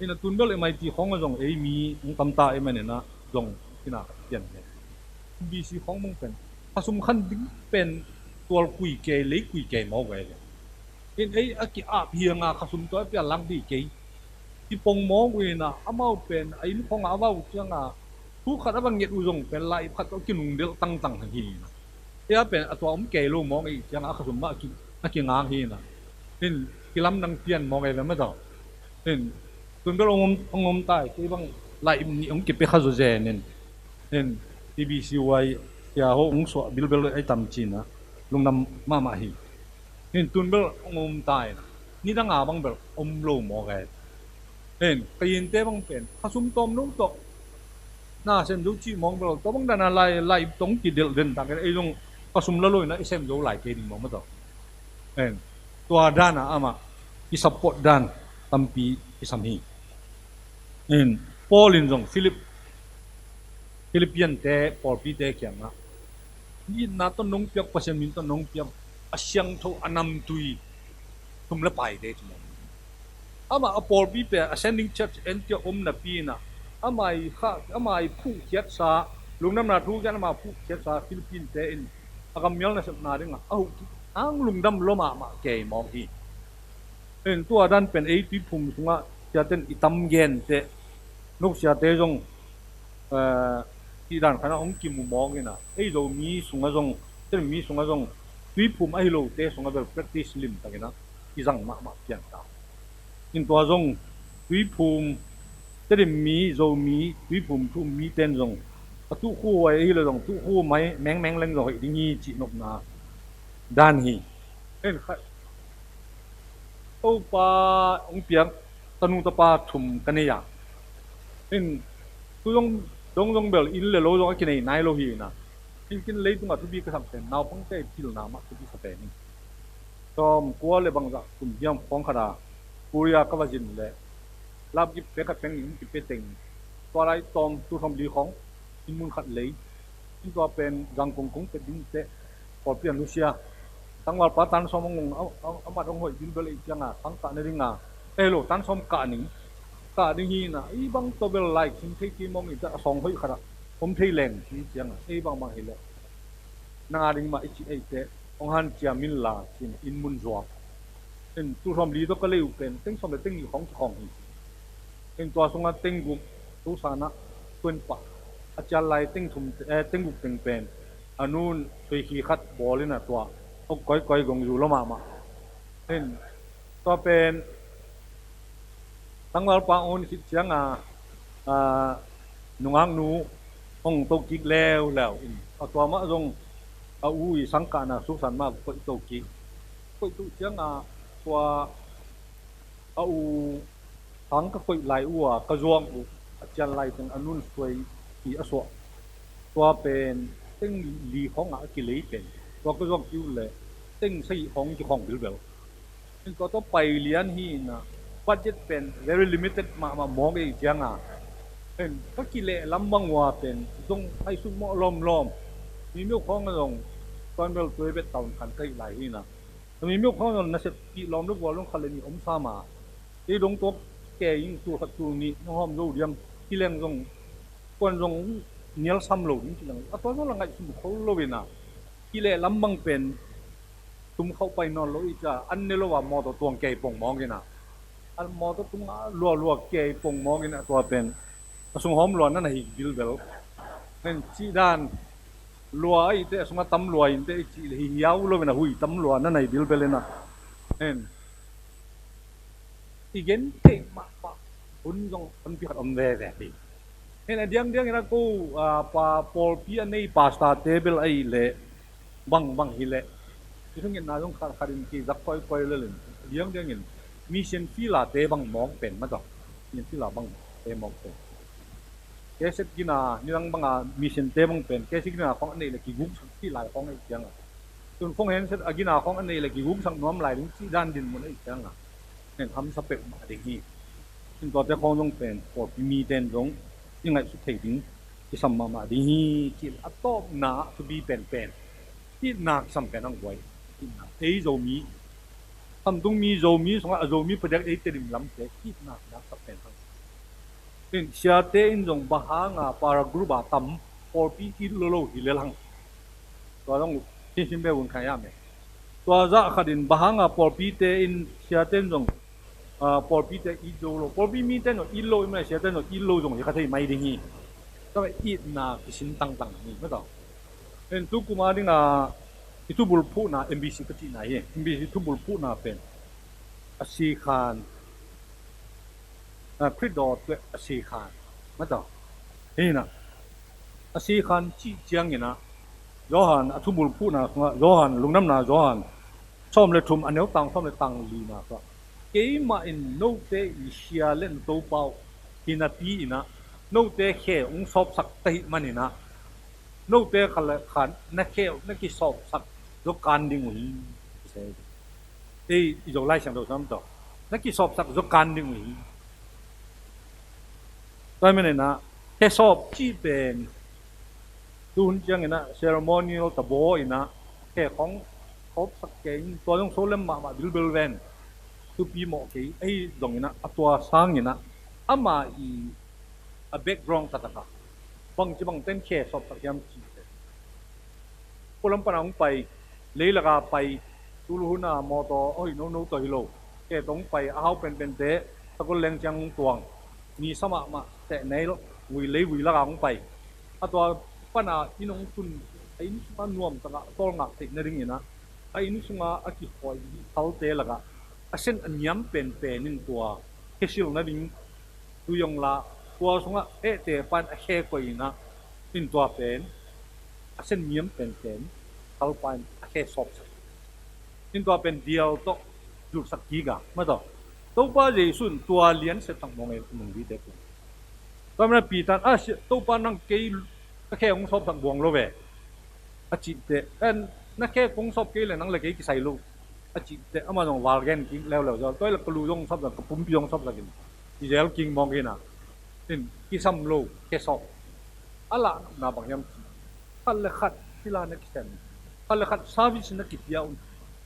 Ina tunbel M I T khawng a zong ei mi hong tamta ei manina zong ina ka pian he. M B C khawng mong pen a sum khan ding pen tual kui kei lei kui kei maw gai le. In ei a ki-ap hianga khasum tawh a pian lang dih kei. Kipong mawng uh ina amau pen a inn khawngah a va uh cianga thu khat a va nget uh zong pen lai khat tawh kinungdelh tangtang hi ina. Ei a pen a tua om kei lo mawng ei cianga a khasum mah a kingang hi ina. In kilamdang pian mawng ei ve mataw. In tunbel hong om tai kei bang lai nih hong kipia kha zawzen in. In T B C Y tia ho hong suah bilbel ei tam cina lungdam mahmah hi. Hin tunbel hong om ta in nidanga bang bel om lo mawk e. Hin ka yinte bang pen khasum tawm no tawh na sem zo cih mawk bel tua bang dana lai lai tong kidelh den tak ei zong khasum la lo ina i sem zo lai kei ding mawk ma tawh. Hin tua dana amah i support dan tampi i sam hi. Hin Paul in zong Philip Philippian te pawlpite kiangah itna tawh nong piak Pasian min tawh nong piak a siangtho a namtui thum le paite ci mawk. Amah a pawlpi pen a sending church Antioch om napi inah amah i kha amah i phuhkhiatsa lungdamna thu kian amah phuhkhiatsa Philippine te in a kammial nasepna dingah a huh kik ang lungdam lua mahmah kei mawk hi. Hin tua dan pen ei tuiphum sungah siaten i tam gente nok siate zong eh, cih dan khanah hong kimu mawk inah ei Zomi sungah zong Zomi sungah zong tuiphum ahi lote sungah bel practice limtak inah kizang mahmah piang ta. In tua zong Tuiphum, Tedim mi, Zomi, Tuiphum thu um mite in zong a tuh khu huai ahi le zong tuh khu mai mengmeng leng zong hoih ding hi cih nopna dan hi. En kha Topa hong piak tanu tapa thum ka nei a. En tu zong dong zong bel inn le lo zong a kinei nai lo hi na. Inn kin leitungah thupi ka sak pen naupangte pilna mah thupi sa pen hi. Sawm kua le bangzah kum hiam khawng khat a Korea ka va zin le lapgip pek khat peng in kipia teng tua lai tawm tu sawm li khawng inn mun khat lei. In tua pen zangkong kong pet ding teh pawlpi an nusia. Tangvalpa tan sawm a ngong a mat hong hoih bilbel ei cianga sang kah na dinga ei lo tan sawm kah ning kah ding hi na ei bang tawbel lai king thei kimawng i ta a sawng hoih khat a om thei leng hi cianga ei bangbang hi leh nanga ding mah i cih eite hong hanciam in la cin in mun zuak. In tu sawm li tawh ka lei uh pen teng sawm le teng nih khawng kikhawng hi. In tua sungah teng guk tu sanah tuan pah a cial lai teng thum, eh, teng guk teng pen a nun suikhi khat bawl in a tua hok koikoi gong zu lo mahmah. In tua pen tangvalpa on khit cianga nungaknu hong to kik leuleu in a tua mah zong a u i sangkahna suksan mah koih to kik koih to cianga tua a u sang ka koih lai uh a ka zuang uh a cian lai teng a nun suai i a suah tua pen teng li khawngah a kilei pen tua ka zuang kiu le teng sei khawng kikhawng bilbel. In tua tawh pai lian hi na budget pen very limited mahmah mawk ei cianga in ka kileh lam bang ua pen zong ai sut mawh lawmlawm. Mi miu khawng a zong tuan bel tuai bet taun khan ka ih lai hi na mi miu khawng a zong nasep kih lawm le gual zong khat le nih om sa ma ei dong tuak ke in tul khat tul nih na hawm zo diam kileng zong kuan zong nial sam lo ding kileng a tua zong la ngaih sum khol lo in a kileh lam bang pen tum khauh pai nawn lo i ca an ne lo a mawtaw tuang kei pong mawk in a an mawtaw tung a lua lua kei pong mawk in a tua pen a sung hawm lua na na hi bilbel. Hen cih dan lua a ite a sung a tam lua inte i cih le hi hiau lo in a hui tam lua na na hi bilbel in a hen i gen theih mahmah hun zong honpi khat om veve hi. Hen a diangdiang in a ko a pa pawlpi a nei pasta te bel a ih leh bangbang hi leh i thungetna zong khatkhat in kizak koikoi lel in a diangdiang in mission fila te bang mawk pen mataw mission fila bang te mawk pen keset gina nidang banga mission te bang pen keset gina khong a neih le kiguksak fila khong a ih cianga tun khong henset a gina khong a neih le kiguksak nuam lai ding cih dan din mun a ih cianga nen hamsa peuh mah ding hi. Cin tuate khawng zong pen pawlpi mite in zong i ngaihsut thei ding kisam mahmah ding hi. Cil a tawpna thupi penpen itna kisam pen hang guai. Itna ei Zomi samtung mi Zomi sungah a Zomi padiak ei Tedim lamte itna kisam pen hang in siate in zong bahanga para group a tam pawlpi it lolo hi lel hang. Tua zong uh hinhim be un khai a me tua zah khatin bahanga pawlpite in siate in zong pawlpite it zo lo pawlpi mite in zong it lo i mah siate in zong it lo zong hi kha thei mai ding hi. Tua itna kisin tangtang ni mataw en tu kuma dinga i thubul phuhna MBC ka cihna hi. MBC thubul phuhna pen a sikhan Khrih dawt le a sikhan mataw hina a sikhan cih cianginah Johan a thubul phuhna sungah Johan lungdamna Johan sawm le thum a neutang sawm le tang lina sungah keimah in note i sia len Topa uh hinapi inah note khe hong sawpsak tahih maninah note khat le khat na khe uh na kisawpsak zo kan ding uh hi. Ei i Zolai Siangtho sam tawh na kisawpsak zo kan ding uh hi. Tua hi maninah khe sawp cih pen tuhun cianginah ceremonial tabaw inah khe khawng sawpsak kei in tua zong so lem mahmah bilbel ven thupi mawh kei ahi zonginah a tua sanginah ama i a background taktakah bangci bangten khe sawpsak hiam cih pen pualam pana hong pai leilaka pai tuluhuna mawtaw a hoih nono tawh hi lo khe tawh hong pai a hau penpente sakol leng ciang hong tuang ni sa mahmah tehnei vui lei vui laka hong pai a tua pana inn hong tun a inn sunga nuamtaka a tawlngak theih nadinginah a inn sunga a kikhawi thalte lakah a sen a niam penpen in tua khe silh nading tui hong la, tua sungah ehte pan a khe koih in ah, in tua pen a sen niam penpen kalpa in a khe sawpsak, in tua pen dial tawh zulhsak kik a, mah tawh Topa Jesu in tua lian sepsak mawng ei, a nungzuite pen. Tua manin Peter in, "A, Topa, nang kei ka khe hong sawpsak buang lo ve," a cih teh, "En, na khe kong sawp kei leh nang leh kei kisai lo," a cih teh, amah zong val gen kik leuleu zaw, "Tua hi leh ka lu zong sawpsak, ka pumpi zong sawpsak in," ci zel kik mawk in ah, in kisam lo khe sawp. A lahnatna bang hiam cih, khat le khat thil ah na kisem, khat le khat service na kipia un,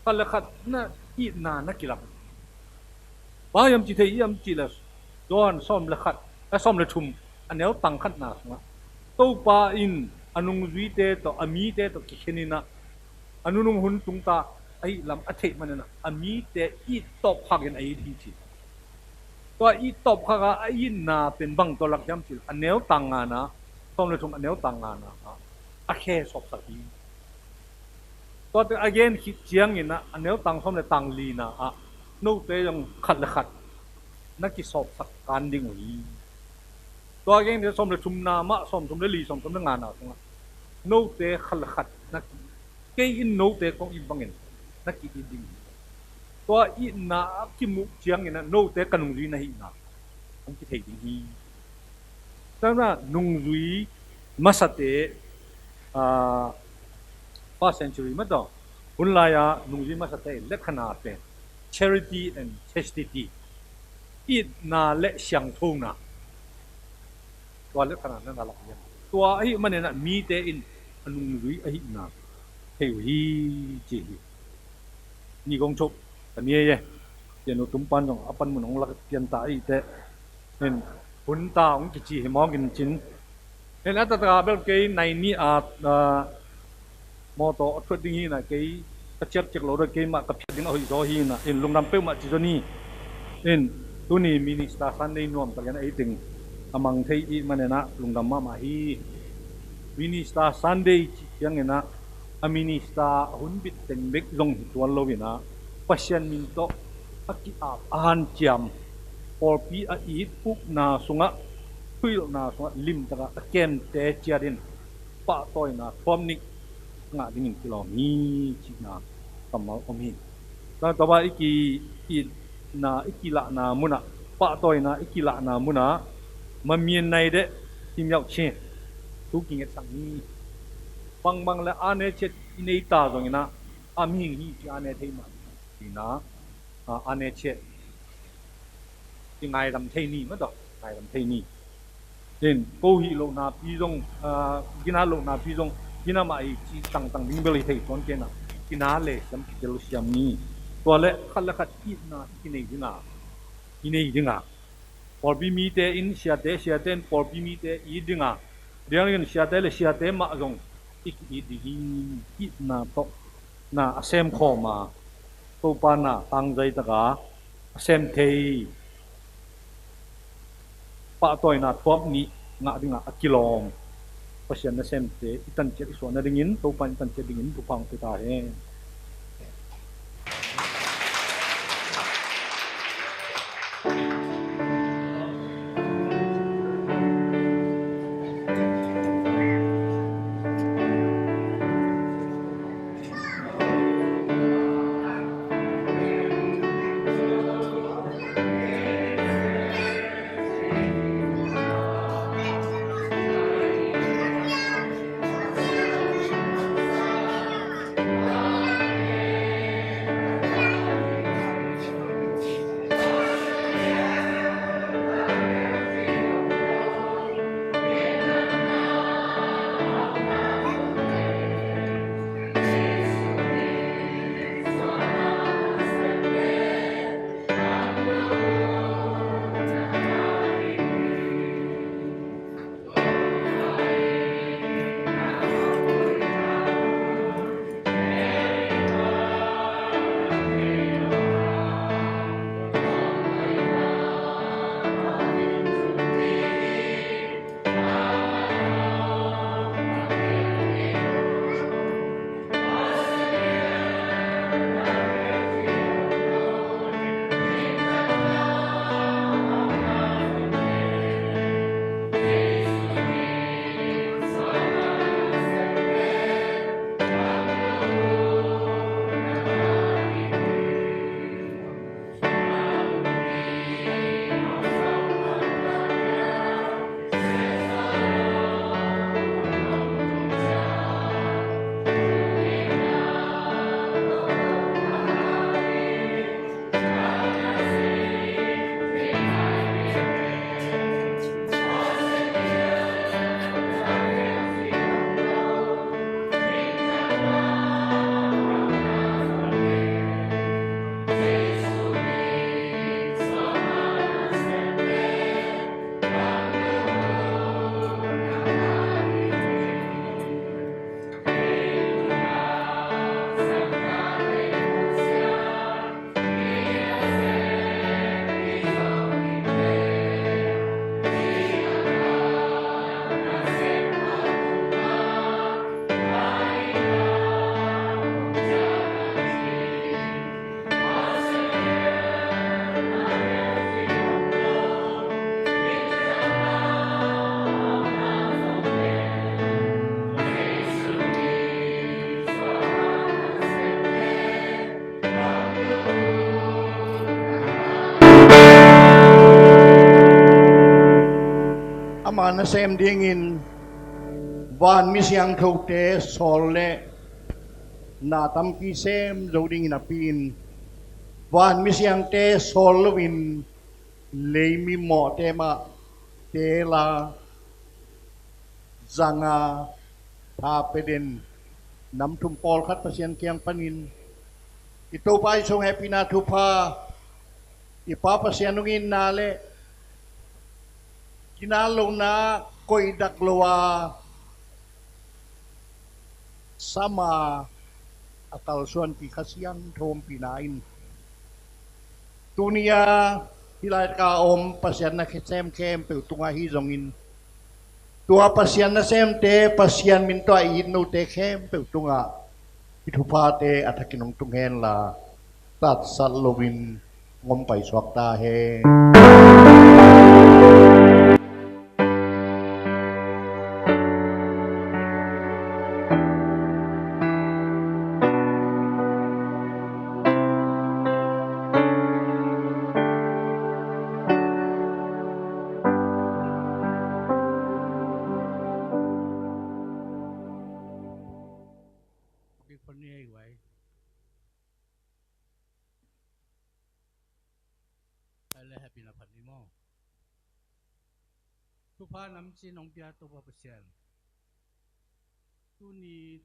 khat le khat na itna na kilak un. Bang hiam cih thei hiam cih leh, John sawm le khat, eh, sawm le thum, a neu tang khatna sungah, Topa in a nungzuite tawh, a mite tawh kikhen in ah, a nunung hun tungta ahih lam a theih manin ah, a mite it tawpkhak in a it hi ci. Tua it tawpkhak a, a itna pen bang tawh lak hiam cih leh, a neu tang ngana, sawm le thum a neu tang ngana ah a khe sawpsak hi. Tuate a gen khit ciangin ah, a neu tang sawm le tang lina ah, "Note zong khat le khat na kisawpsak kan ding uh hi." Tua a gen khit sawm le thumna mah, sawm thum le li, sawm thum le ngana sungah, "Note khat le khat na ki, kei in note kong it bangin na ki-it ding hi." Tua itna a kimuh ciangin ah, note ka nungzui na hihna hong kithei ding hi. Tua manin nungzui masate, aa, first century mah tawh, hun lai-a nungzui masate in lehkhana pen charity and chastity, itna le siangthona, tua lehkhana na na lak lian. Tua ahih manin ah mite in a nungzui ahihna thei uh hi, ci hi. Ni kong thuk ka ni ei e. Pianu tumpan zong a panmun hong lak pian ta ahih teh, in hun ta hong kici hi mawk in cin. In a taktak a bel kei nai ni a, a, mawtaw a thuat ding hi in ah, kei ka ciapciap lo deuh, keimah ka phiat ding a hoih zaw hi in ah, in lungdam peuhmah ci zaw ni. In tuni Minister Sunday nuam takin ei teng a mang thei i hih manin ah lungdam mahmah hi. Minister Sunday cih ciangin ah, a minister a hun bit teng bek zong hi tuan lo in ah, Pasian min tawh a ki-ap a hanciam, pawlpi a it ukna sungah, thuhilhna sungah limtak a a kemte ciat in pahtawina thuam nih ngah dingin kilawm hi cihna kammal om hi. Tua, tua bang i ki-itna, i kilahna munah, pahtawina i kilahna munah, ma mian nai deh, kim yauh chin, thu kingetsak ni. Bangbang le a ne ciat i nei ta zongin ah, a mihing hi ci a ne thei mah, cihna, a, a ne ciat i ngaidam thei ni, mah tawh, ngaidam thei ni. In, ko hih lohna pi zong, ah, gina lohna pi zong, gina mah hi ci tangtang ding bel hi thei tuan kei in ah, kina le siam, kitel siam ni. Tua leh khat le khat itna i kinei ding a, i nei ding a, pawlpi mite in siate, siate in pawlpi mite it ding a, diang in siate le siate mah zong i ki-it ding hi. Itna tawh na a sem khawm a, Topa na tangzai tak a a sem thei, pahtawina thuam nih ngah ding a a kilawm Pasian nasemte i tan ciat i suah nadingin Topa in i tan ciat dingin thupha hong pia ta hen. Ama nasem dingin van mi siangthote sawl le na tampi sem zo dingin a pia in, van mi siangte sawl loin lei mi mawhte mah teel a, zang a, tha pia den nam thum pawlkhat Pasian kiang panin i Topa i sung hehpihna thupha, i Pa Pasian hong itna le kinal lohna koih dak lo a, sam a, a kalsuanpih Kha Siangtho ompihna in tuni a hih laitak a om Pasian nasem khempeuh tungah ahi zongin, tua Pasian nasemte Pasian min tawh a it note khempeuh tungah hih thuphate a thakin hong tung henla, tatsat loin hong om paisuak ta hen. Ai le, hehpihna phat ni maw. Thupha namcin hong pia Topa Pasian, tuni